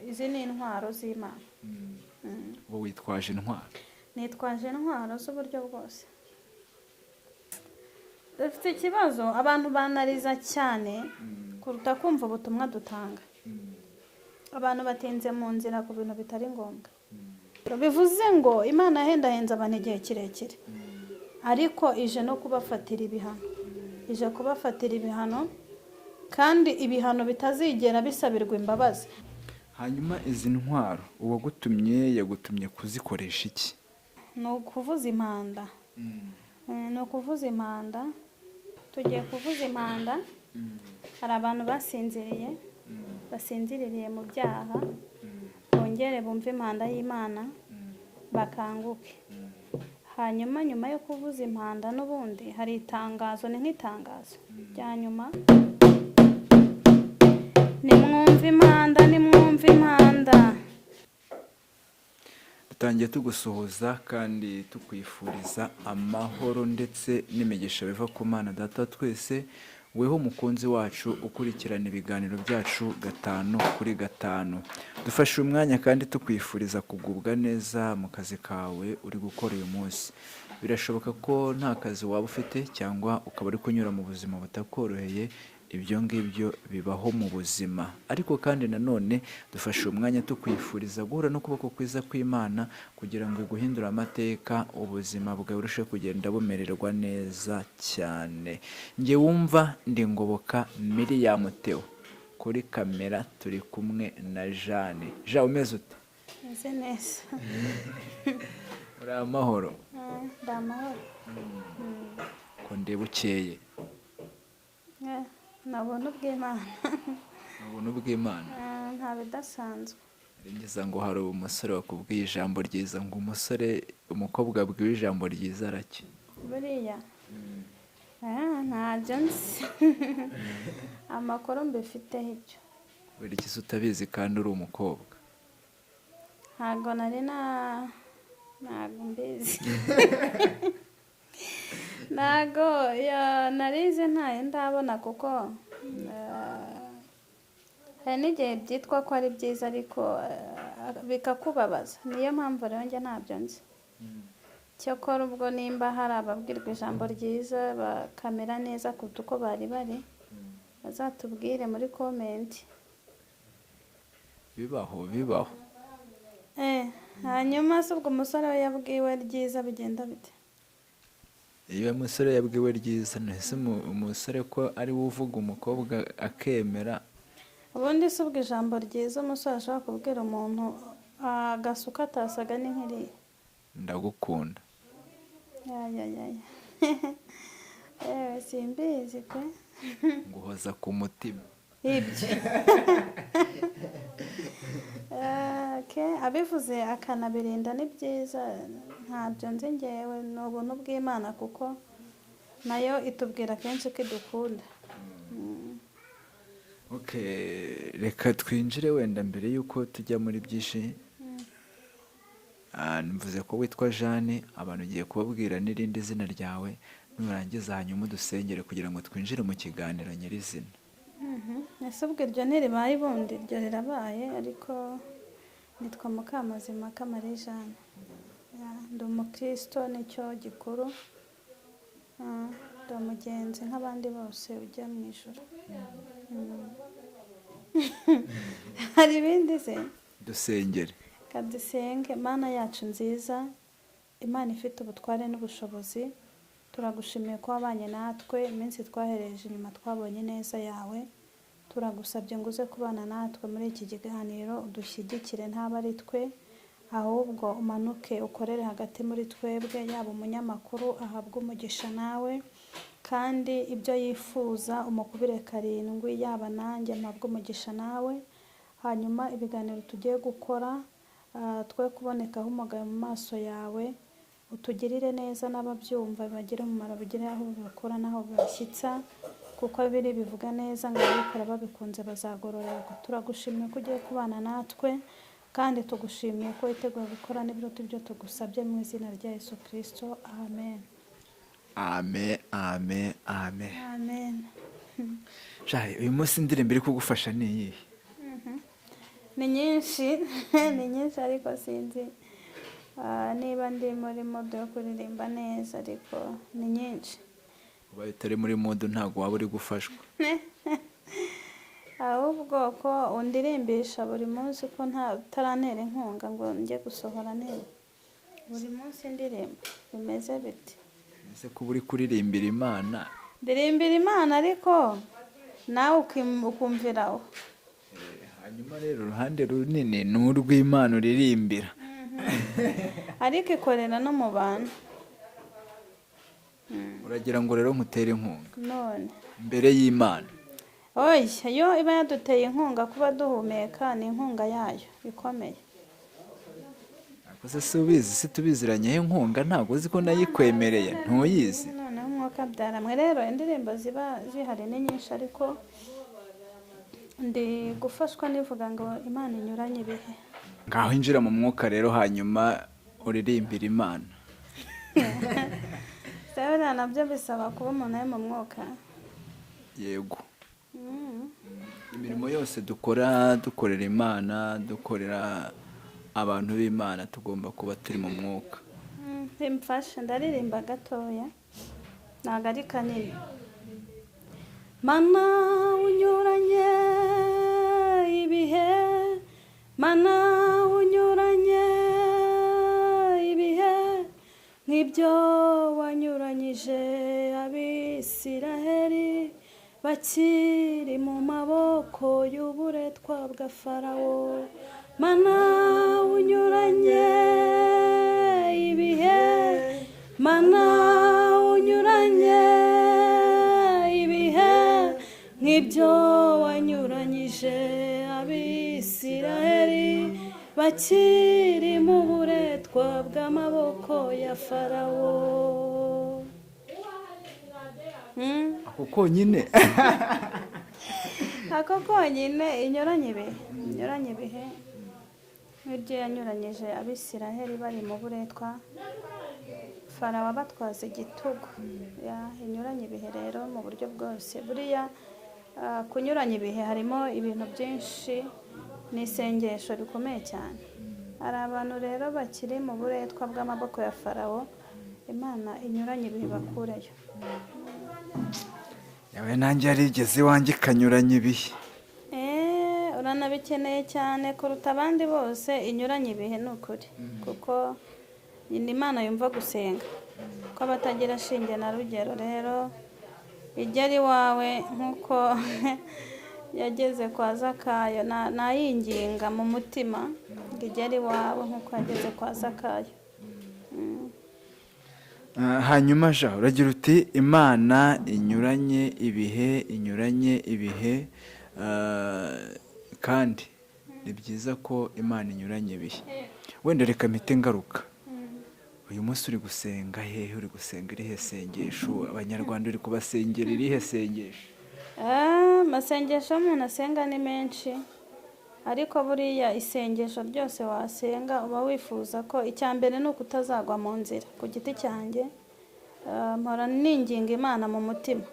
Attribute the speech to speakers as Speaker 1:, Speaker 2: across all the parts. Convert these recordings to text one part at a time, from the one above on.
Speaker 1: Izi ni intwaro z'Imana.
Speaker 2: Ubu witwaje intwaro?
Speaker 1: Nitwaje intwaro z'uburyo bwose. Dufite ikibazo, abantu banariza cyane kuruta kumva ubutumwa dutanga. Abantu batinze mu nzira ku bintu bitari ngombwa. Bivuze ngo Imana yahendahenze abantu igihe kirekire, ariko ije no kubafatira ibihano, ije kubafatira ibihano, kandi ibihano bitazigera bisabirwa imbabazi.
Speaker 2: Hanyuma izi ntwaro, uwagutumye yagutumye kuzikoresha iki?
Speaker 1: Ni ukuvuza impanda. Ni ukuvuza impanda. Tugiye kuvuza impanda. Hari abantu basinziriye, basinziririye mu byaha, bongere bumve impanda y'Imana, bakanguke. Hanyuma nyuma yo kuvuza impanda, n'ubundi hari itangazo, ni nk'itangazo rya nyuma: nimwumve impanda, nimwumve impanda.
Speaker 2: Dutangiye tugusuhuza kandi tukwifuriza amahoro ndetse n'imigisha biva ku Mana Data wa twese. Weho umukunzi wacu ukurikirana ibiganiro byacu gatanu kuri gatanu, dufashe umwanya kandi tukwifuriza kugubwa neza mu kazi kawe uri gukora uyu munsi. Birashoboka ko nta kazi waba ufite cyangwa ukaba uri kunyura mu buzima butakoroheye. Ibyo ngibyo bibaho mu buzima. Ariko kandi nanone dufashe umwanya tukwifuriza guhura n'ukuboko kwiza kw'Imana kugira ngo iguhindure amateka, ubuzima bwawe burusheho kugenda bumererwa neza cyane. Njye wumva ndi Ngoboka Miriam Theo, kuri kamera turi kumwe na Jeanne. Jean, umeze ute?
Speaker 1: Meze neza.
Speaker 2: Uri amahoro?
Speaker 1: Ndi amahoro.
Speaker 2: Ko ndeba ukeye?
Speaker 1: Ni ubuntu bw'Imana.
Speaker 2: Ni ubuntu bw'Imana.
Speaker 1: Nta bidasanzwe.
Speaker 2: Ngize ngo hari umusore wakubwiye ijambo ryiza, ngo umusore, umukobwa abwiwe ijambo ryiza aracya.
Speaker 1: Buriya ntabyo nzi, amakuru mbifiteho ibyo.
Speaker 2: Kubera iki se utabizi kandi uri umukobwa?
Speaker 1: Ntabwo nari na, ntabwo mbizi, ntabwo narize, ntayo ndabona, kuko hari n'igihe byitwa ko ari byiza ariko bikakubabaza. Niyo mpamvu rero njye ntabyo nzi. Cyakora ubwo nimba hari ababwirwa ijambo ryiza bakamera neza kuruta uko bari bari, bazatubwire muri comment.
Speaker 2: Bibaho, bibaho.
Speaker 1: Hanyuma se ubwo umusore we yabwiwe ryiza bigenda bite?
Speaker 2: Iyo umusore yabwiwe ryiza, ntese umusore ko ari we uvuga umukobwa akemera?
Speaker 1: Ubundi se ubwo ijambo ryiza umusore ashobora kubwira umuntu agasuka atasaga ni nk'iriya?
Speaker 2: Ndagukunda.
Speaker 1: Ya ya ya ya, ewe, simbizi pe.
Speaker 2: Nguhoza ku mutima.
Speaker 1: Ibyo. Okay, abivuze akanabirinda ni byiza. Ntabyo nzi ngewe, ni ubuntu bw'Imana, kuko nayo itubwira kenshi ko idukunda.
Speaker 2: Okay, reka twinjire wenda mbere y'uko tujya muri byinshi. Mvuze ko witwa Jeanne, abantu ugiye kubabwira n'irindi zina ryawe, nurangiza hanyuma udusengere kugira ngo twinjire mu kiganiro nyirizina.
Speaker 1: Ese ubwo iryo ntiribaye? Ubundi iryo rirabaye, ariko nitwa Mukamazimaka Marie Jeanne. Ya, ndi umukristo, nicyo gikuru. Ndi umugenzi nk'abandi bose ujya mu ijuru. Hari ibindi se?
Speaker 2: Dusengere.
Speaker 1: Kadusenge. Mana yacu nziza, Imana ifite ubutware n'ubushobozi, turagushimiye ko wabanye natwe iminsi twahereje inyuma, twabonye neza yawe. Turagusabye ngo uze kubana natwe muri iki kiganiro, udushyigikire, ntaba ari twe, ahubwo umanuke ukorere hagati muri twebwe. Yaba umunyamakuru ahabwe umugisha nawe, kandi ibyo yifuza umukubire karindwi, yaba nanjye mpabwe umugisha nawe. Hanyuma ibiganiro tugiye gukora, twe kubonekaho umugayo mu maso yawe, utugirire neza, n'ababyumva bibagire umumaro, bigire aho bibakura n'aho bibashyitsa, kuko biri bivuga neza ngo ababikora babikunze bazagororerwa. Turagushimiye ko ugiye kubana natwe, kandi tugushimiye ko witeguye gukora n'ibiruta ibyo tugusabye, mu izina rya Yesu Kirisito, amen.
Speaker 2: Amen, amen, amen.
Speaker 1: Amen.
Speaker 2: Shahi, uyu munsi indirimbo iri kugufasha ni iyihe?
Speaker 1: Ni nyinshi, ni nyinshi, ariko sinzi niba ndi muri mood yo kuririmba neza, ariko ni nyinshi.
Speaker 2: Ubaye utari muri mood, ntabwo waba uri gufashwa.
Speaker 1: Ahubwo ko undirimbisha buri munsi, ko nta utarantera inkunga ngo njye gusohora neza buri munsi ndirimba, bimeze bite?
Speaker 2: Ese kuba uri kuririmbira Imana?
Speaker 1: Ndirimbira Imana, ariko nawe ukumvira aho.
Speaker 2: Hanyuma rero uruhande runini ni urw'Imana uririmbira.
Speaker 1: Ariko ikorera no mu bantu.
Speaker 2: Uragira ngo rero nkutere inkunga?
Speaker 1: None.
Speaker 2: Mbere y'Imana.
Speaker 1: Oya, yo iba yaduteye inkunga. Kuba duhumeka ni inkunga yayo ikomeye.
Speaker 2: Ariko se si ubizi? Si tubiziranyeho inkunga? Ntabwo uzi ko nayikwemereye? Ntuyizi?
Speaker 1: Noneho umwuka byaramwe rero, indirimbo ziba zihari ni nyinshi, ariko ndi gufashwa nivuga ngo Imana inyuranye ibihe.
Speaker 2: Ngaho injira mu mwuka rero, hanyuma uririmbira Imana.
Speaker 1: Se buriya nabyo bisaba kuba umuntu ari mu mwuka?
Speaker 2: Yego. Imirimo yose dukora, dukorera Imana, dukorera abantu b'Imana, tugomba kuba turi mu mwuka.
Speaker 1: Mfashe ndaririmba gatoya, ntabwo ari kanini. Mana unyuranye ibihe, Mana unyuranye ibihe, nk'ibyo wanyuranyije Abisiraheli bakiri mu maboko y'uburetwa bwa Farawo. Mana unyuranye ibihe, Mana unyuranye ibihe, nk'ibyo wanyuranyije Abisiraheli bakiri mu buretwa bw'amaboko ya Farawo.
Speaker 2: Ako konyine?
Speaker 1: Ako konyine. Inyuranye ibihe, inyuranye ibihe nk'ibyo yanyuranyije Abisiraheli bari mu buretwa, Farawo abatwaza igitugu. Ya, inyuranye ibihe rero mu buryo bwose. Buriya kunyuranya ibihe harimo ibintu byinshi, ni isengesho rikomeye cyane. Hari abantu rero bakiri mu buretwa bw'amaboko ya Farawo, Imana inyuranye ibihe bakureyo.
Speaker 2: Yawe nanjye yarigeze iwanjye ikanyuranya ibihe.
Speaker 1: Uranabikeneye cyane kuruta abandi bose. Inyuranye ibihe ni ukuri, kuko ni Imana yumva gusenga ko abatagira shinge na rugero. Rero igera iwawe nk'uko yageze kwa Zakayo. Nayinginga mu mutima ngo igere iwawe nk'uko yageze kwa Zakayo.
Speaker 2: Hanyuma ja uragira uti Imana inyuranye ibihe, inyuranye ibihe, kandi ni byiza ko Imana inyuranye ibihe. Wenda reka mpite ngaruka: uyu munsi uri gusenga hehe? Uri gusenga irihe sengesho? Abanyarwanda uri kubasengera irihe sengesho?
Speaker 1: Amasengesho umuntu asenga ni menshi, ariko buriya isengesho ryose wasenga uba wifuza ko icya mbere ni ukutazagwa mu nzira. Ku giti cyanjye, mpora ninginga Imana mu mutima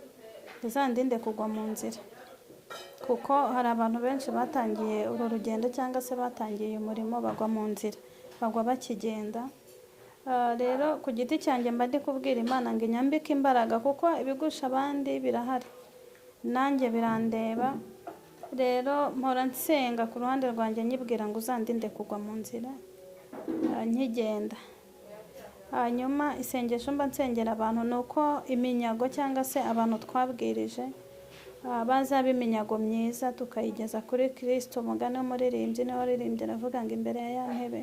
Speaker 1: izandinde kugwa mu nzira, kuko hari abantu benshi batangiye uru rugendo cyangwa se batangiye uyu murimo bagwa mu nzira, bagwa bakigenda. Rero ku giti cyanjye mba ndi kubwira Imana ngo inyambike imbaraga, kuko ibigusha abandi birahari, nanjye birandeba. Rero mpora nsenga ku ruhande rwanjye nyibwira ngo uzandinde kugwa mu nzira nkigenda. Hanyuma isengesho mba nsengera abantu ni uko iminyago cyangwa se abantu twabwirije bazaba iminyago myiza, tukayigeza kuri Kirisito. Umugani w'umuririmbyi niwe waririmbye, aravuga ngo imbere ya ya ntebe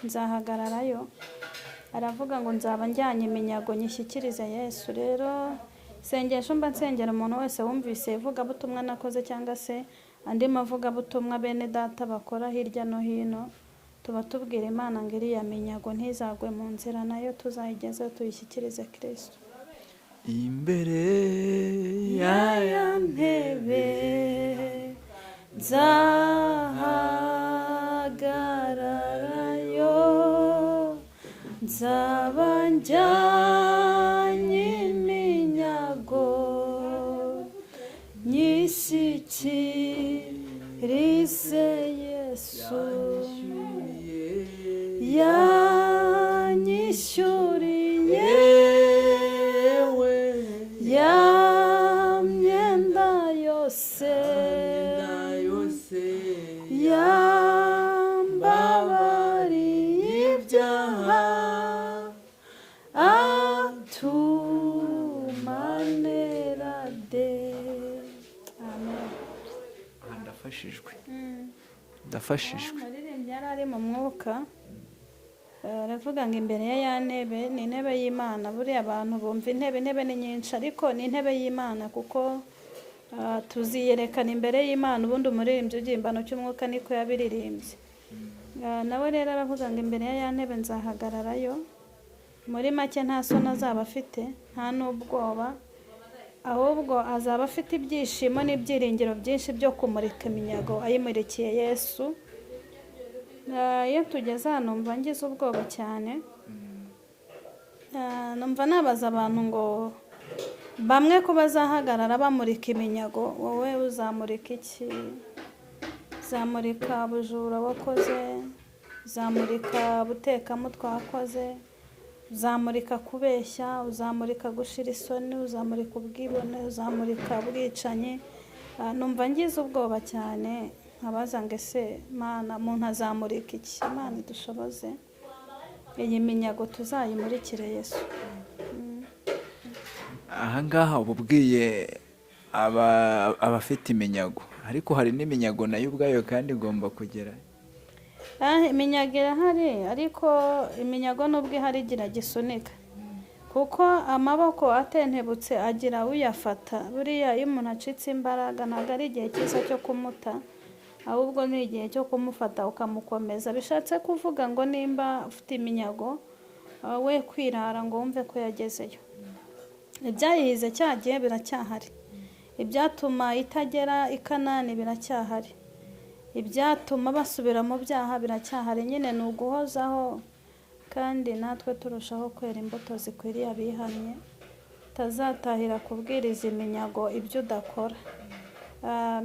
Speaker 1: nzahagararayo, aravuga ngo nzaba njyanye iminyago nyishyikirize Yesu. Rero isengesho mba nsengera umuntu wese wumvise ivugabutumwa nakoze cyangwa se andi mavugabutumwa bene data bakora hirya no hino, tuba tubwira Imana ngo iriya minyago ntizagwe mu nzira, nayo tuzayigezeho tuyishyikirize Kirisito.
Speaker 2: Imbere
Speaker 1: ya ntebe nzahagararayo, nzaba njyanye iminyago nyishyikirize. Yanyishyuriye ya myenda yose, yambabariye ibyaha, atuma nera de. Amen.
Speaker 2: Aha ndafashijwe, ndafashijwe.
Speaker 1: Umuririmbyi yari ari mu mwuka, aravuga ngo imbere ya ya ntebe, ni intebe y'Imana. Buriya abantu bumva intebe, intebe ni nyinshi, ariko ni intebe y'Imana kuko tuziyerekana imbere y'Imana. Ubundi umuririmbyi ugimbano cy'umwuka niko yabiririmbye. Nawe rero aravuga ngo imbere ya ya ntebe nzahagararayo. Muri make nta soni azaba afite, nta n'ubwoba, ahubwo azaba afite ibyishimo n'ibyiringiro byinshi byo kumurika iminyago ayimurikiye Yesu. Iyo tugeze hano numva ngize ubwoba cyane. Numva nabaza abantu ngo bamwe ko bazahagarara bamurika iminyago, wowe uzamurika iki? Uzamurika ubujura wakoze, uzamurika ubutekamutwe wakoze, uzamurika kubeshya, uzamurika gushira isoni, uzamurika ubwibone, uzamurika ubwicanyi. Numva ngize ubwoba cyane, nkabaza ngo ese Mana, umuntu azamurika iki? Imana idushoboze iyi minyago tuzayimurikire Yesu.
Speaker 2: Aha ngaha uba ubwiye abafite iminyago, ariko hari n'iminyago nayo ubwayo kandi igomba kugera.
Speaker 1: Iminyago irahari, ariko iminyago nubwo ihari igira gisunika, kuko amaboko atentebutse agira uyafata. Buriya iyo umuntu acitse imbaraga ntabwo ari igihe cyiza cyo kumuta, ahubwo ni igihe cyo kumufata ukamukomeza. Bishatse kuvuga ngo nimba ufite iminyago, we kwirara ngo wumve ko yagezeyo. Ibyayihize cya gihe biracyahari, ibyatuma itagera i Kanani biracyahari, ibyatuma basubira mu byaha biracyahari. Nyine ni uguhozaho, kandi natwe turushaho kwera imbuto zikwiriye abihannye. Utazatahira kubwiriza iminyago ibyo udakora.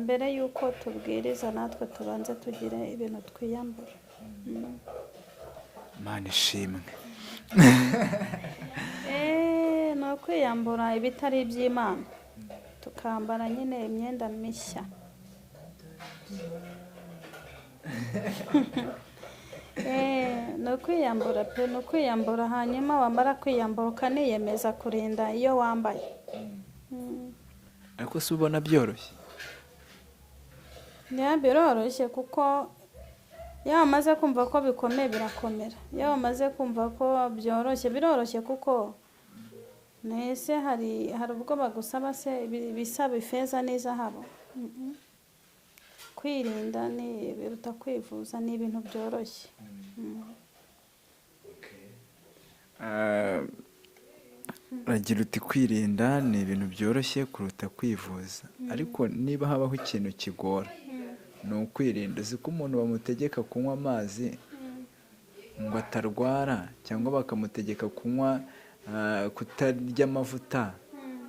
Speaker 1: Mbere y'uko tubwiriza natwe tubanze tugire ibintu twiyambura.
Speaker 2: Imana ishimwe.
Speaker 1: Ni ukwiyambura ibitari iby'Imana, tukambara nyine imyenda mishya. Ni ukwiyambura pe, ni ukwiyambura. Hanyuma wamara kwiyambura ukaniyemeza kurinda iyo wambaye.
Speaker 2: Ariko si ubona byoroshye?
Speaker 1: Biroroshye, kuko iyo wamaze kumva ko bikomeye birakomera, iyo wamaze kumva ko byoroshye biroroshye, kuko nese hari ubwo bagusaba se ibisaba ifeza n'izahabu. Kwirinda ni biruta kwivuza, ni ibintu byoroshye.
Speaker 2: Uragira uti kwirinda ni ibintu byoroshye kuruta kwivuza, ariko niba habaho ikintu kigora ni ukwirinda. Uzi ko umuntu bamutegeka kunywa amazi ngo atarwara, cyangwa bakamutegeka kunywa kutarya amavuta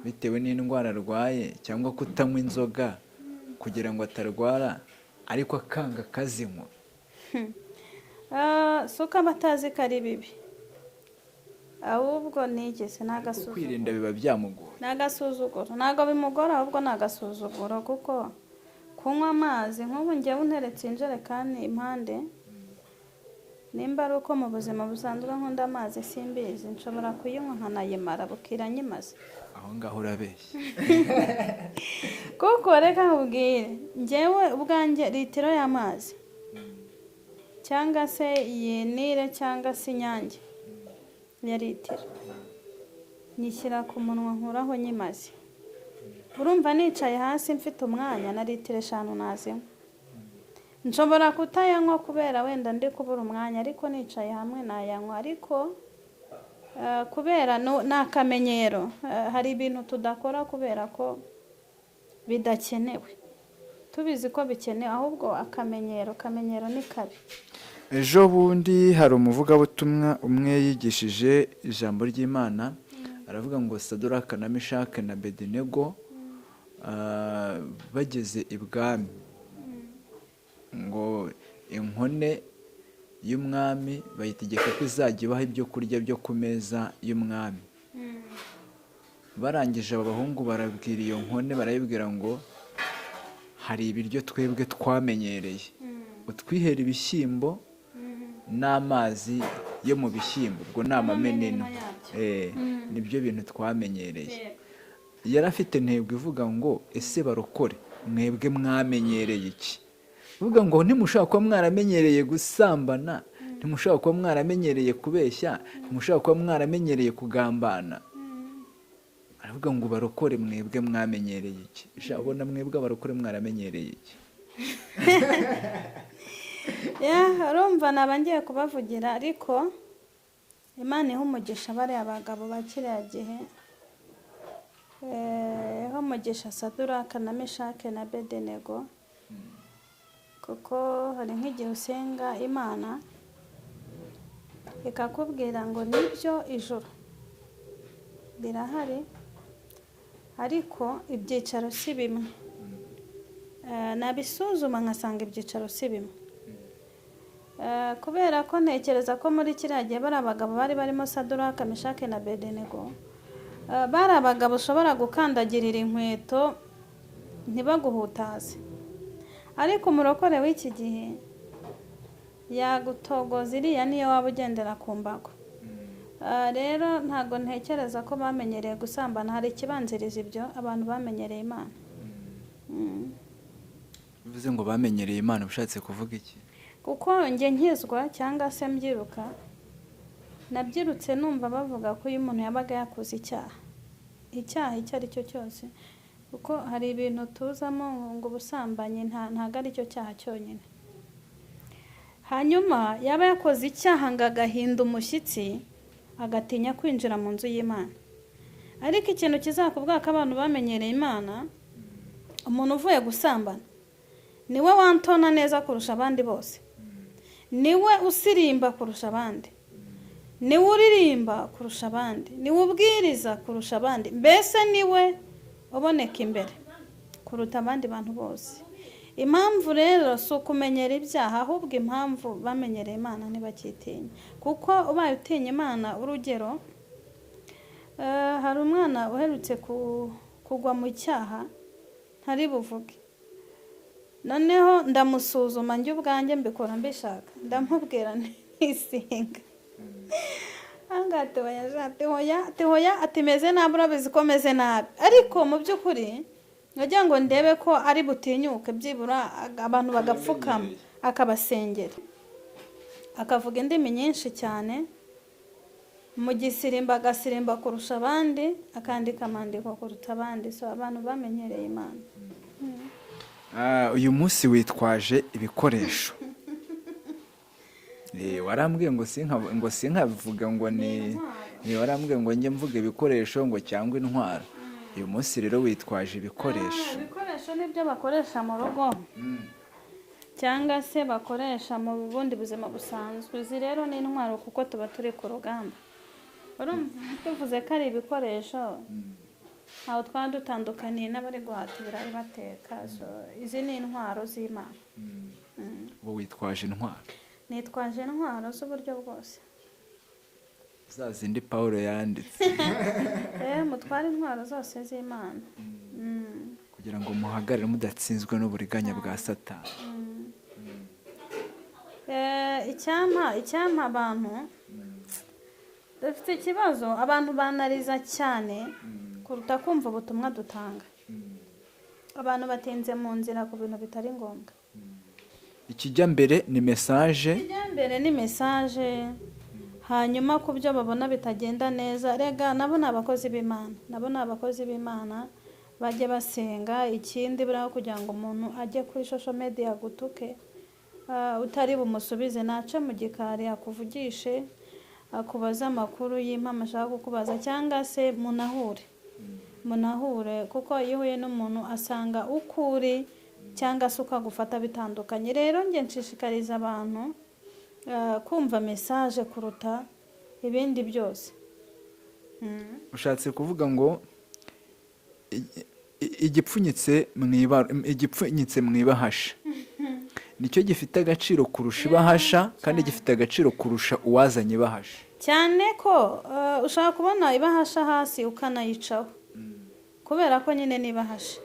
Speaker 2: bitewe n'indwara arwaye, cyangwa kutanywa inzoga kugira ngo atarwara, ariko akanga akazinywa.
Speaker 1: Si uko aba atazi ko ari bibi, ahubwo nigeze n'agasuzuguro.
Speaker 2: Kwirinda biba byamugoye.
Speaker 1: Ni agasuzuguro, ntabwo bimugora, ahubwo ni agasuzuguro, kuko kunywa amazi nk'ubu ngewe unteretse injerekani impande, nimba ari uko mu buzima busanzwe nkunda amazi simbizi, nshobora kuyinywa nkanayimara bukira nyimaze.
Speaker 2: Aho ngaho urabeshya.
Speaker 1: Kuko reka nkubwire, ngewe ubwanjye litiro y'amazi cyangwa se iyi Nile cyangwa se Inyange ya litiro nyishyira ku munwa nkuraho nyimaze. Urumva nicaye hasi mfite umwanya na litiro 5 nazinywa. Nshobora kutayanywa kubera wenda ndi kubura umwanya, ariko nicaye hamwe nayanywa. Ariko kubera ni akamenyero, hari ibintu tudakora kubera ko bidakenewe, tubizi ko bikenewe, ahubwo akamenyero, kamenyero ni kabi.
Speaker 2: Ejo bundi hari umuvugabutumwa umwe yigishije ijambo ry'Imana, aravuga ngo Saduraka na Meshaki na Abedenego bageze ibwami, ngo inkone y'umwami, bayitegeka ko izajya ibaha ibyo kurya byo ku meza y'umwami. Barangije aba bahungu barabwira iyo nkone, barayibwira ngo hari ibiryo twebwe twamenyereye, utwihera ibishyimbo n'amazi yo mu bishyimbo, ubwo ni amameneno.
Speaker 1: Amameneno yabyo.
Speaker 2: Nibyo bintu twamenyereye. Yari afite intego ivuga ngo ese barokore mwebwe mwamenyereye iki? Uvuga ngo ntimushobora kuba mwaramenyereye gusambana, ntimushobora kuba mwaramenyereye kubeshya, ntimushobora kuba mwaramenyereye kugambana. Aravuga ngo barokore mwebwe mwamenyereye iki? Sha, ubona mwebwe abarokore mwaramenyereye iki?
Speaker 1: Ya, urumva naba ngiye kubavugira, ariko Imana iha umugisha bariya bagabo ba kiriya gihe. Iha umugisha Saduraka na Meshake na Bedenego, kuko hari nk'igihe usenga Imana ikakubwira ngo nibyo, ijuru rirahari ariko ibyicaro si bimwe. Nabisuzuma nkasanga ibyicaro si bimwe. Kubera ko ntekereza ko muri kiriya gihe bari abagabo bari barimo Saduraka, Meshake na Bedenego, bari abagabo ushobora gukandagirira inkweto ntibaguhutaze, ariko umurokore w'iki gihe yagutogoza iriya niyo waba ugendera ku mbago. Rero ntabwo ntekereza ko bamenyereye gusambana, hari ikibanziriza ibyo, abantu bamenyereye Imana.
Speaker 2: Bivuze ngo bamenyereye Imana, ushatse kuvuga iki?
Speaker 1: Kuko njye nkizwa cyangwa se mbyiruka, nabyirutse numva bavuga ko iyo umuntu yabaga yakoze icyaha, icyaha icyo ari cyo cyose, kuko hari ibintu tuzamo ngo ubusambanyi ntabwo ari cyo cyaha cyonyine. Hanyuma yaba yakoze icyaha ngo agahinda umushyitsi, agatinya kwinjira mu nzu y'Imana. Ariko ikintu kizakubwira ko abantu bamenyereye Imana, umuntu uvuye gusambana niwe wantona neza kurusha abandi bose, niwe usirimba kurusha abandi, niwe uririmba kurusha abandi, niwe ubwiriza kurusha abandi, mbese niwe uboneka imbere kuruta abandi bantu bose. Impamvu rero si ukumenyera ibyaha, ahubwo impamvu bamenyereye Imana ntibakitinya, kuko ubaye utinya Imana, urugero, hari umwana uherutse kugwa mu cyaha ntari buvuge, noneho ndamusuzuma njye ubwanjye mbikora mbishaka, ndamubwira ntisinga ahangaha, ati hoya ja, ati hoya, ati hoya, ati meze nabi, urabizi ko meze nabi, ariko mu by'ukuri nagira ngo ndebe ko ari butinyuke byibura abantu bagapfukama akabasengera, akavuga indimi nyinshi cyane, mu gisirimba agasirimba kurusha abandi, akandika amandiko kuruta abandi. So abantu bamenyereye Imana.
Speaker 2: Uyu munsi witwaje ibikoresho. Warambwiye ngo sinkavuga ngo ni warambwiye ngo njye mvuga ibikoresho ngo cyangwa intwaro. Uyu munsi rero witwaje ibikoresho.
Speaker 1: Ibikoresho nibyo bakoresha mu rugo cyangwa se bakoresha mu bundi buzima busanzwe. Izi rero ni intwaro kuko tuba turi ku rugamba. Urumva tuvuze ko ari ibikoresho, ntaho twaba dutandukaniye n'abari guhata ibirayi bateka. So, izi ni intwaro z'Imana.
Speaker 2: Ubu witwaje intwaro.
Speaker 1: Nitwaje intwaro z'uburyo bwose.
Speaker 2: Za zindi Pawulo yanditse.
Speaker 1: Mutware intwaro zose z'Imana.
Speaker 2: Kugira ngo muhagarare mudatsinzwe n'uburiganya bwa Satani.
Speaker 1: Icyampa abantu dufite ikibazo, abantu banariza cyane kuruta kumva ubutumwa dutanga. Abantu batinze mu nzira ku bintu bitari ngombwa.
Speaker 2: Ikijya mbere ni message.
Speaker 1: Ikijya mbere ni message, hanyuma ku byo babona bitagenda neza, rega nabo ni abakozi b'Imana, nabo ni abakozi b'Imana, bajye basenga. Ikindi buriya kugira ngo umuntu ajye kuri social media agutuke, utari bumusubize, nace mu gikari akuvugishe, akubaze amakuru y'impamo ashaka kukubaza, cyangwa se munahure. Munahure, kuko iyo uhuye n'umuntu asanga uko uri cyangwa se ukagufata bitandukanye. Rero njye nshishikariza abantu kumva message kuruta ibindi byose.
Speaker 2: Ushatse kuvuga ngo igipfunyitse mu ibahasha. Nicyo gifite agaciro kurusha ibahasha, kandi gifite agaciro kurusha uwazanye ibahasha.
Speaker 1: Cyane ko ushobora kubona ibahasha hasi ukanayicaho, kubera ko nyine ni ibahasha.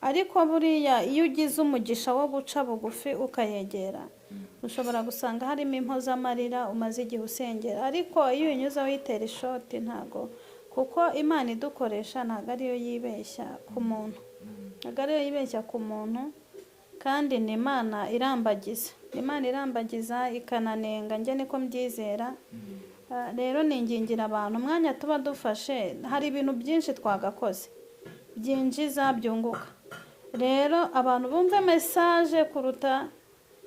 Speaker 1: Ariko buriya iyo ugize umugisha wo guca bugufi ukayegera, ushobora gusanga harimo impozamarira umaze igihe usengera. Ariko iyo uyinyuzeho uyitera ishoti, ntago, kuko Imana idukoresha ntabwo ariyo yibeshya ku muntu, ntabwo ariyo yibeshya ku muntu. Kandi ni Imana irambagiza, Imana irambagiza ikananenga, njye niko mbyizera. Rero ningingira abantu, umwanya tuba dufashe hari ibintu byinshi twagakoze byinjiza, byunguka. Rero abantu bumve message kuruta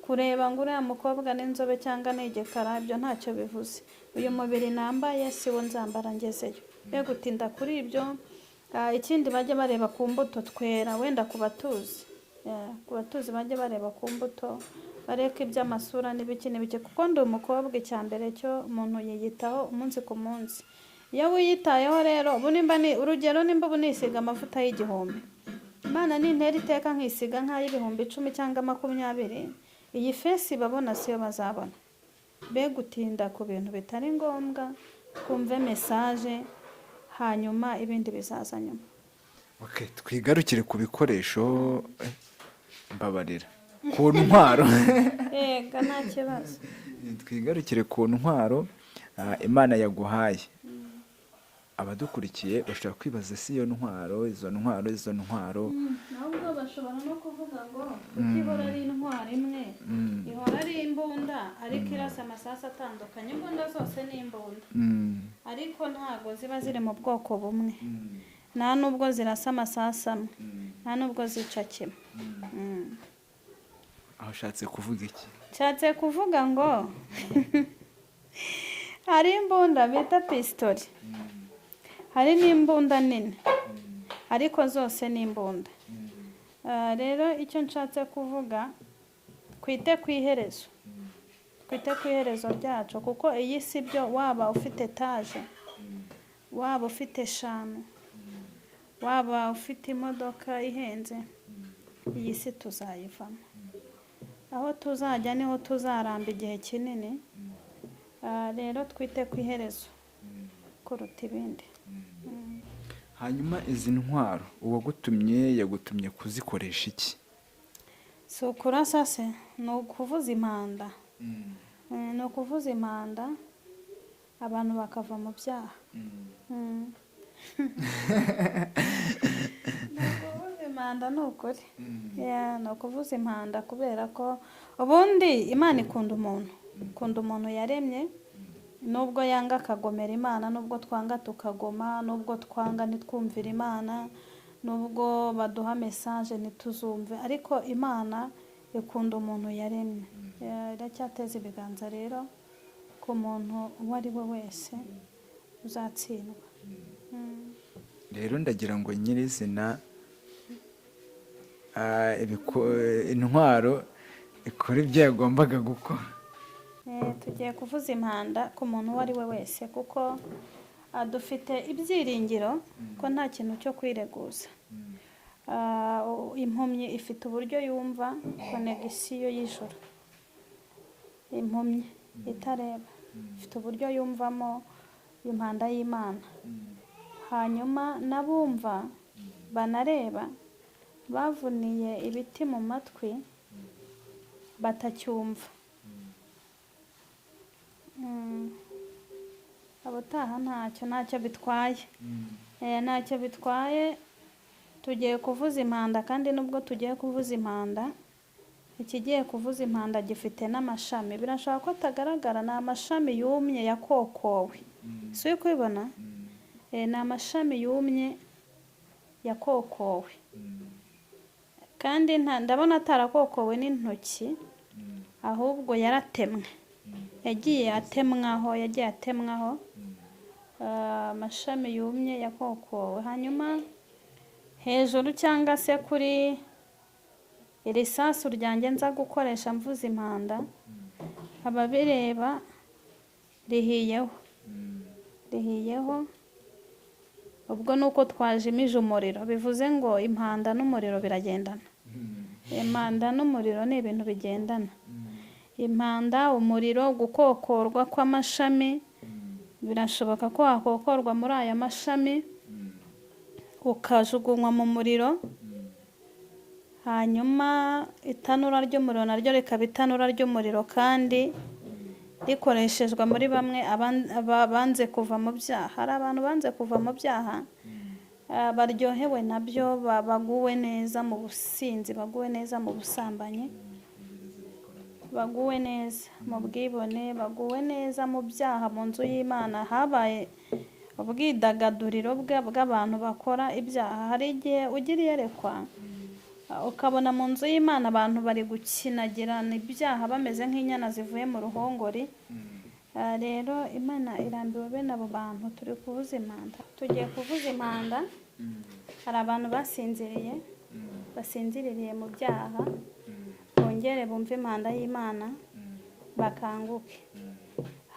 Speaker 1: kureba ngo uriya mukobwa ni inzobe cyangwa ni igikara. Ibyo ntacyo bivuze. Uyu mubiri nambaye si wo nzambara ngezeyo. Be gutinda kuri ibyo. Ikindi bajye bareba ku mbuto twera, wenda ku batuzi. Yeah, ku batuzi bajye bareba ku mbuto, bareke iby'amasura n'ibiki n'ibiki, kuko ndi umukobwa. Icya mbere cyo umuntu yiyitaho umunsi ku munsi. Iyo wiyitayeho rero, ubu nimba ni urugero, nimba ubu nisiga amavuta y'1000, Imana nintera iteka nkisiga nk'ay'ibihumbi 10 cyangwa 20, iyi face babona siyo bazabona. Be gutinda ku bintu bitari ngombwa, twumve message, hanyuma ibindi bizaza nyuma.
Speaker 2: Okay, twigarukire ku bikoresho, mbabarira, ku ntwaro.
Speaker 1: Yega, nta kibazo.
Speaker 2: Twigarukire ku ntwaro Imana yaguhaye. Abadukurikiye bashobora kwibaza si iyo ntwaro, izo ntwaro.
Speaker 1: Ahubwo bashobora no kuvuga ngo kuko ihora ari intwaro imwe, ihora ari imbunda, ariko irasa amasasu atandukanye. Imbunda zose ni imbunda, ariko ntabwo ziba ziri mu bwoko bumwe, nta nubwo zirasa amasasu amwe, nta nubwo zica kimwe.
Speaker 2: Aho ushatse kuvuga iki?
Speaker 1: Nshatse kuvuga ngo hari imbunda bita pisitori, hari n'imbunda nini, ariko zose ni imbunda. Rero icyo nshatse kuvuga, twite ku iherezo, twite ku iherezo ryacu, kuko iyi si byo, waba ufite etaje, waba ufite eshanu, waba ufite imodoka ihenze, iyi si tuzayivamo. Aho tuzajya niho tuzaramba igihe kinini. Rero twite ku iherezo kuruta ibindi.
Speaker 2: Hanyuma izi ntwaro, uwagutumye yagutumye kuzikoresha iki?
Speaker 1: Si ukurasa se? Ni ukuvuza impanda. Ni ukuvuza impanda, abantu bakava mu byaha. Ni ukuvuza impanda, ni ukuri. Yeah, ni ukuvuza impanda, kubera ko ubundi Imana ikunda umuntu, ikunda umuntu yaremye, nubwo yanga akagomera Imana, nubwo twanga tukagoma, nubwo twanga ntitwumvire Imana, nubwo baduha message ntituzumve, ariko Imana ikunda umuntu yaremye. Yeah, iracyateza ibiganza rero ku muntu uwo ari we wese uzatsindwa.
Speaker 2: Rero ndagira ngo nyirizina intwaro ikora ibyo yagombaga gukora.
Speaker 1: Tugiye kuvuza impanda ku muntu uwo ari we wese, kuko dufite ibyiringiro ko nta kintu cyo kwireguza. Impumyi ifite uburyo yumva connexion y'ijuru. Impumyi itareba ifite uburyo yumvamo impanda y'Imana. Hanyuma n'abumva banareba bavuniye ibiti mu matwi batacyumva. Abataha ntacyo bitwaye. Ntacyo bitwaye, tugiye kuvuza impanda. Kandi nubwo tugiye kuvuza impanda, ikigiye kuvuza impanda gifite n'amashami. Birashoboka ko atagaragara, ni amashami yumye yakokowe. Si uri kubibona? Ni amashami yumye yakokowe, kandi ndabona atarakokowe n'intoki, ahubwo yaratemwe, yagiye atemwaho, yagiye atemwaho. Amashami yumye yakokowe. Hanyuma hejuru cyangwa se kuri iri sasu ryanjye nza gukoresha mvuza impanda, ababireba rihiyeho, rihiyeho. Ubwo ni uko twajimije umuriro, bivuze ngo impanda n'umuriro biragendana. Impanda n'umuriro ni ibintu bigendana. Impanda, umuriro, gukokorwa kw'amashami, birashoboka ko wakokorwa muri aya mashami ukajugunywa mu muriro, hanyuma itanura ry'umuriro naryo rikaba itanura ry'umuriro kandi rikoreshejwe muri bamwe banze kuva mu byaha. Hari abantu banze kuva mu byaha, baryohewe nabyo, baguwe neza mu businzi, baguwe neza mu busambanyi, baguwe neza mu bwibone, baguwe neza mu byaha. Mu nzu y'Imana habaye ubwidagaduriro bw'abantu bakora ibyaha. Hari igihe ugira iyerekwa ukabona mu nzu y'Imana abantu bari gukinagirana ibyaha bameze nk'inyana zivuye mu ruhongori. Rero Imana irambiwe bene abo bantu. Turi kuvuza impanda, tugiye kuvuza impanda. Hari abantu basinziriye, basinziririye mu byaha, bongere bumve impanda y'Imana bakanguke.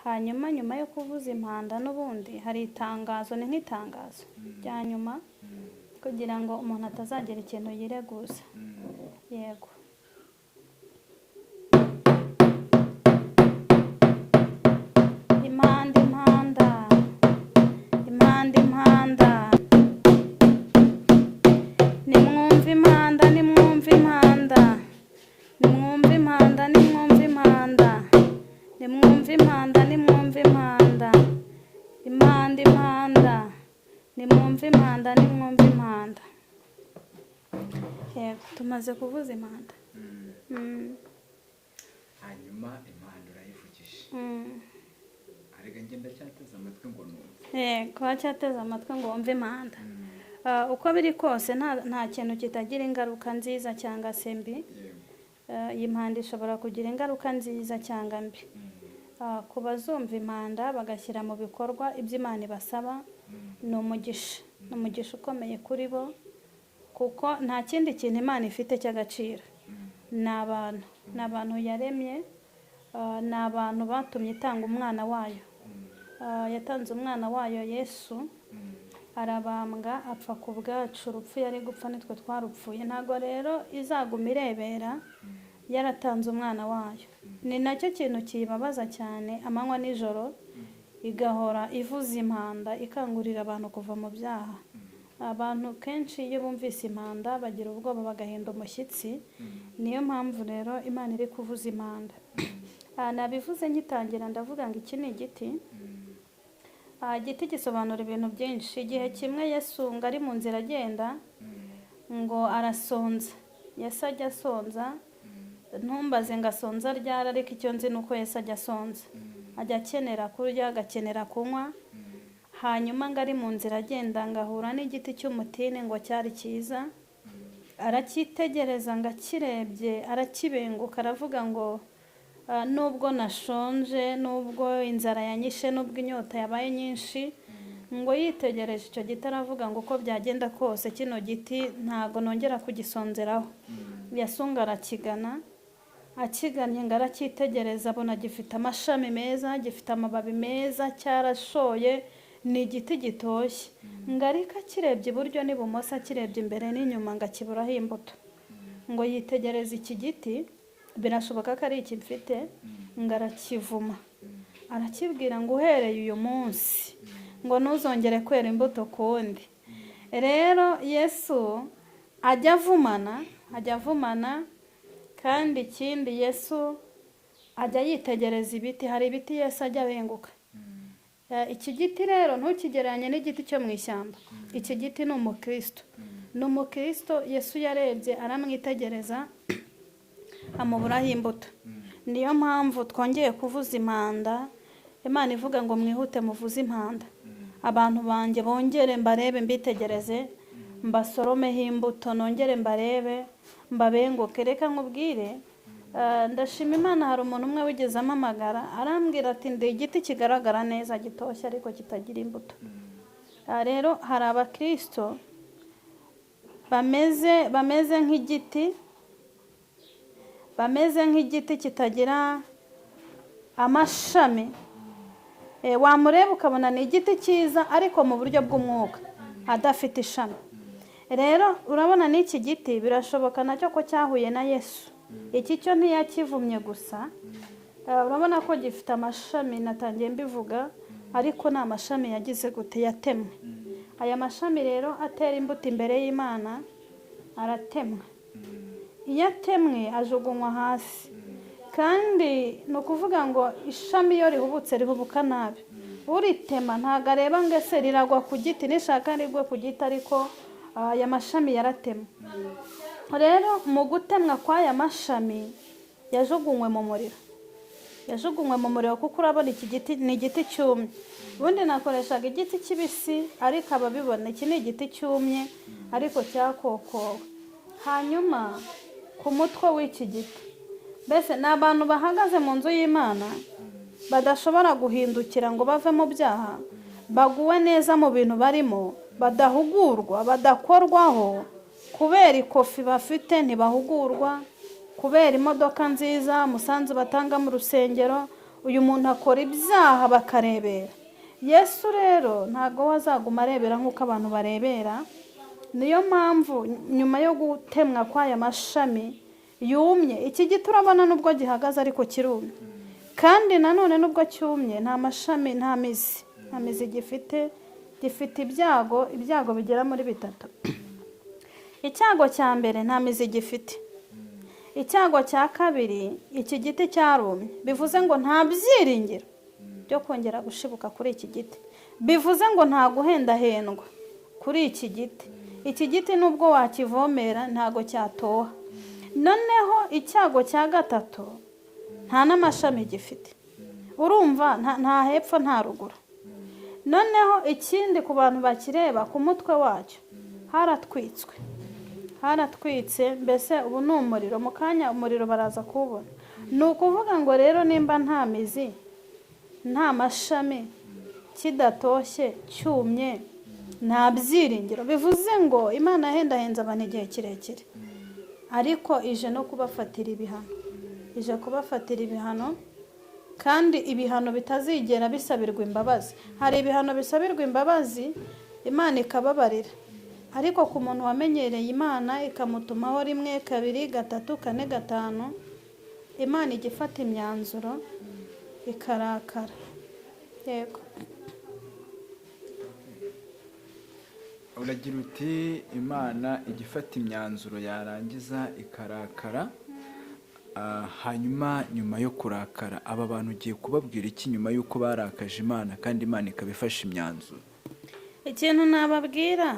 Speaker 1: Hanyuma nyuma yo kuvuza impanda n'ubundi hari itangazo, ni nk'itangazo rya nyuma kugira ngo umuntu atazagira ikintu yireguza. Yego. Impanda, impanda, impanda, impanda, nimwumve impanda, nimwumve impanda, nimwumve impanda, nimwumve impanda, nimwumve impanda, nimwumve impanda, impanda, impanda, nimwumve impanda, nimwumve impanda. Yego, tumaze kuvuza impanda.
Speaker 2: Hanyuma impanda urayivugije, arega njye ndacyateze amatwi ngo numve.
Speaker 1: Yego, wacyateze amatwi ngo wumve impanda. Uko biri kose nta kintu kitagira ingaruka nziza cyangwa se mbi. Iyi mpanda ishobora kugira ingaruka nziza cyangwa mbi. Ku bazumva impanda bagashyira mu bikorwa ibyo Imana ibasaba, ni umugisha, ni umugisha ukomeye kuri bo, kuko nta kindi kintu Imana ifite cy'agaciro. Ni abantu, ni abantu yaremye, ni abantu batumye itanga umwana wayo. Yatanze umwana wayo Yesu, arabambwa apfa ku bwacu. Urupfu yari gupfa nitwe twarupfuye. Ntabwo rero izaguma irebera yaratanze umwana wayo. Ni nacyo kintu kiyibabaza cyane amanywa n'ijoro, igahora ivuza impanda ikangurira abantu kuva mu byaha. Abantu kenshi iyo bumvise impanda bagira ubwoba, bagahinda umushyitsi. Niyo mpamvu rero Imana iri kuvuza impanda. Nabivuze ngitangira, ndavuga ngo iki ni igiti. Igiti gisobanura ibintu byinshi. Igihe kimwe Yesu ngo ari mu nzira agenda, ngo arasonza. Yesu ajya asonza, ntumbaze ngo asonza ryari, ariko icyo nzi ni uko Yesu ajya asonza, ajya akenera kurya, agakenera kunywa. Hanyuma ngo ari mu nzira agenda, ngo ahura n'igiti cy'umutini, ngo cyari cyiza, aracyitegereza, ngo akirebye arakibenguka, aravuga ngo nubwo nashonje, nubwo inzara yanyishe, nubwo inyota yabaye nyinshi, ngo yitegereje icyo giti aravuga ngo uko byagenda kose kino giti ntago nongera kugisonzeraho. Yasunga arakigana, akigannye ngo aracyitegereza, abona gifite amashami meza, gifite amababi meza, cyarashoye, ni igiti gitoshye. Ngo ariko akirebye iburyo n'ibumoso, akirebye imbere n'inyuma, ngo akiburaho imbuto. Ngo yitegereza iki giti, birashoboka ko ari iki mfite, ngo arakivuma, arakibwira ngo uhereye uyu munsi ngo ntuzongere kwera imbuto kundi. Rero Yesu ajya avumana, ajya avumana. Kandi ikindi, Yesu ajya yitegereza ibiti. Hari ibiti Yesu ajya abenguka. Iki giti rero ntukigereranye n'igiti cyo mu ishyamba. Iki giti ni umukristo, ni umukristo Yesu yarebye aramwitegereza amuburaho imbuto. Niyo mpamvu twongeye kuvuza impanda. Imana ivuga ngo mwihute muvuze impanda, abantu banjye bongere mbarebe, mbitegereze, mbasoromeho imbuto, nongere mbarebe, mbabenguke. Reka nkubwire, ndashima Imana, hari umuntu umwe wigeze ampamagara arambwira ati ndi igiti kigaragara neza gitoshye ariko kitagira imbuto. Rero hari abakristo bameze nk'igiti, bameze nk'igiti kitagira amashami. Wamureba ukabona ni igiti cyiza, ariko mu buryo bw'umwuka adafite ishami. Rero urabona n'iki giti birashoboka nacyo ko cyahuye na Yesu. Iki cyo ntiyakivumye gusa. Urabona ko gifite amashami, natangiye mbivuga, ariko ni amashami yagize gute? Yatemwe. Aya mashami rero atera imbuto imbere y'Imana aratemwa. Iyo atemwe ajugunywa hasi, kandi ni ukuvuga ngo ishami iyo rihubutse rihubuka nabi. Uritema ntabwo areba ngo ese riragwa ku giti, nishaka rigwe ku giti, ariko aya mashami yaratemwe. Rero mu gutemwa kw'aya mashami yajugunywe mu muriro, yajugunywe mu muriro, kuko urabona iki giti ni igiti cyumye. Ubundi nakoreshaga igiti kibisi, ariko ababibona iki ni igiti cyumye ariko cyakokowe. Hanyuma ku mutwe w'iki giti, mbese ni abantu bahagaze mu nzu y'Imana badashobora guhindukira ngo bave mu byaha, baguwe neza mu bintu barimo, badahugurwa, badakorwaho kubera ikofi bafite, ntibahugurwa kubera imodoka nziza, umusanzu batanga mu rusengero. Uyu muntu akora ibyaha bakarebera. Yesu rero ntabwo we azaguma arebera nk'uko abantu barebera. Niyo mpamvu nyuma yo gutemwa kw'aya mashami yumye, iki giti urabona nubwo gihagaze ariko kirumye, kandi nanone nubwo cyumye nta mashami, nta mizi, nta mizi gifite. Gifite ibyago bigera muri bitatu. Icyago cya mbere, nta mizi gifite. Icyago cya kabiri, iki giti cyarumye, bivuze ngo nta byiringiro byo kongera gushibuka kuri iki giti, bivuze ngo nta guhendahendwa kuri iki giti. Iki giti nubwo wakivomera ntago cyatoha. Noneho icyago cya gatatu, nta n'amashami gifite. Urumva nta hepfo nta ruguru. Noneho ikindi, ku bantu bakireba, ku mutwe wacyo haratwitswe, haratwitse, mbese ubu ni umuriro. Mu kanya umuriro baraza kuwubona. Ni ukuvuga ngo rero nimba nta mizi, nta mashami, kidatoshye, cyumye, nta byiringiro, bivuze ngo Imana yahendahenze abantu igihe kirekire, ariko ije no kubafatira ibihano, ije kubafatira ibihano, kandi ibihano bitazigera bisabirwa imbabazi. Hari ibihano bisabirwa imbabazi, Imana ikababarira, ariko ku muntu wamenyereye Imana ikamutumaho rimwe, kabiri, gatatu, kane, gatanu, Imana ijya ifata imyanzuro ikarakara. Yego.
Speaker 2: Uragira uti Imana ijya ifata imyanzuro yarangiza ikarakara. Hanyuma nyuma yo kurakara, aba bantu ugiye kubabwira iki nyuma y'uko barakaje Imana kandi Imana ikaba ifashe imyanzuro?
Speaker 1: Ikintu nababwira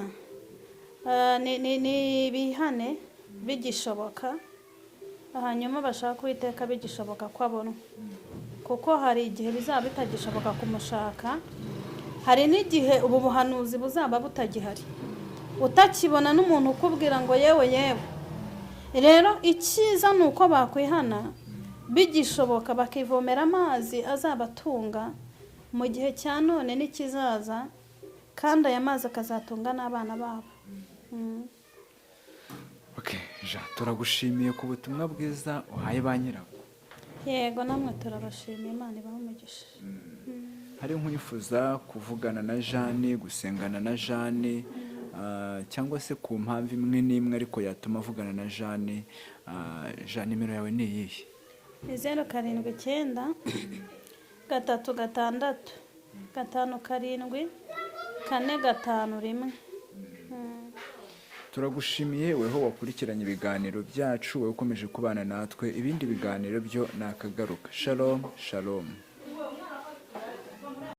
Speaker 1: ni ibihane bigishoboka, hanyuma bashaka Uwiteka bigishoboka ko abonwa, kuko hari igihe bizaba bitagishoboka kumushaka. Hari n'igihe ubu buhanuzi buzaba butagihari, utakibona n'umuntu ukubwira ngo yewe yewe. Rero icyiza ni uko bakwihana bigishoboka, bakivomera amazi azabatunga mu gihe cya none n'ikizaza, kandi aya mazi akazatunga n'abana babo.
Speaker 2: Okay, Jean, turagushimiye ku butumwa bwiza uhaye ba nyirabwo.
Speaker 1: Yego, namwe turabashimiye, Imana ibahe umugisha.
Speaker 2: Hari nk'uwifuza kuvugana na Jeanne, gusengana na Jeanne, cyangwa se ku mpamvu imwe n'imwe ariko yatuma avugana na Jeanne, Jeanne, nimero yawe ni iyihe?
Speaker 1: Ni 079 3 6 5 7 4 5 1.
Speaker 2: Turagushimiye weho wakurikiranye ibiganiro byacu, wowe ukomeje kubana natwe. Ibindi biganiro byo ni akagaruka. Shalom, shalom.